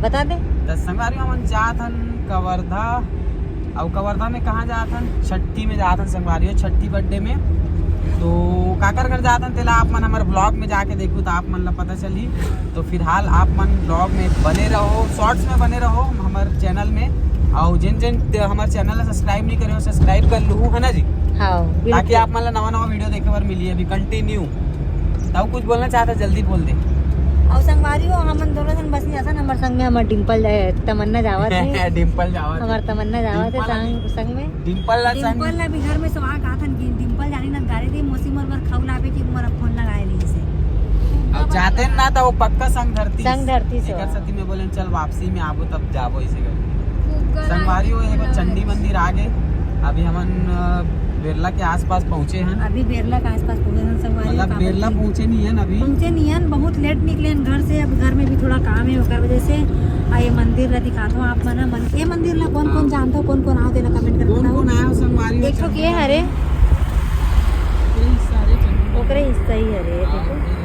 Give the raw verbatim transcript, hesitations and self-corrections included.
बता दे। त संगवारी हो, हमन जात हन कवर्धा। अउ कवर्धा में कहाँ जात हन? छट्ठी में जात हन संगवारी हो, छट्ठी birthday में। तो काकर घर जात हन, तेला आप मन हमर vlog में जाके देखू, तो आप मन ला पता चली। तो फिलहाल आप मन vlog में बने रहो, shorts में बने रहो हमर channel में। अउ जिन जिन ते-, हमर channel ला subscribe नहीं करे हो, subscribe कर लूहू, है ना जी? हाँ, ताकि बिल्कुल। आप मन ला नवा नवा video देखे बर मिली अभी continue। तब कुछ बोलना चाहता, जल्दी बोल दे। अउ संगवारी हो, हमन दोनों जन बस नहीं जाथन, हमर संग में हमर डिम्पल जाए, तमन्ना जावत है। डिम्पल जावत है। हमर तमन्ना जावत है डिम्पल संग, संग में। डिम्पल ला संग। डिम्पल ला भी घर में सुहाग आथन कि डिम्पल जानी न गारे दे, मौसी मोर बर खाऊ लाबे कि मोर फोन लगाए रही से। अब जाते ना तो वो पक्का संग धरती। संग धरती से। एकर सती में बोले, "चल वापसी में आबो तब जाबो," इसे कर। संगवारी हो, एगो चंडी मंदिर आ गए। अभी हमन, अ, बेरला के आसपास पहुँचे हन। अभी बेरला के आसपास पहुँचे हन संगवारी हो, मतलब काबर बेरला कि पहुँचे नहीं हन अभी। पहुँचे नहीं हन, बहुत late निकले हन घर से। अब घर में भी थोड़ा काम है, ओकर वजह से। आ, ये मंदिर ला दिखात हो आप मन, मन, ये मंदिर ला कौन कौन हाँ। जानत हो, कौन कौन आओ, तेला comment करके कौन बताओ। कौन आए हो संगवारी हो? एक ठो के हरे? यही सारे चंडी ओकरे हिस्सा ही हरे, हाँ, देखो।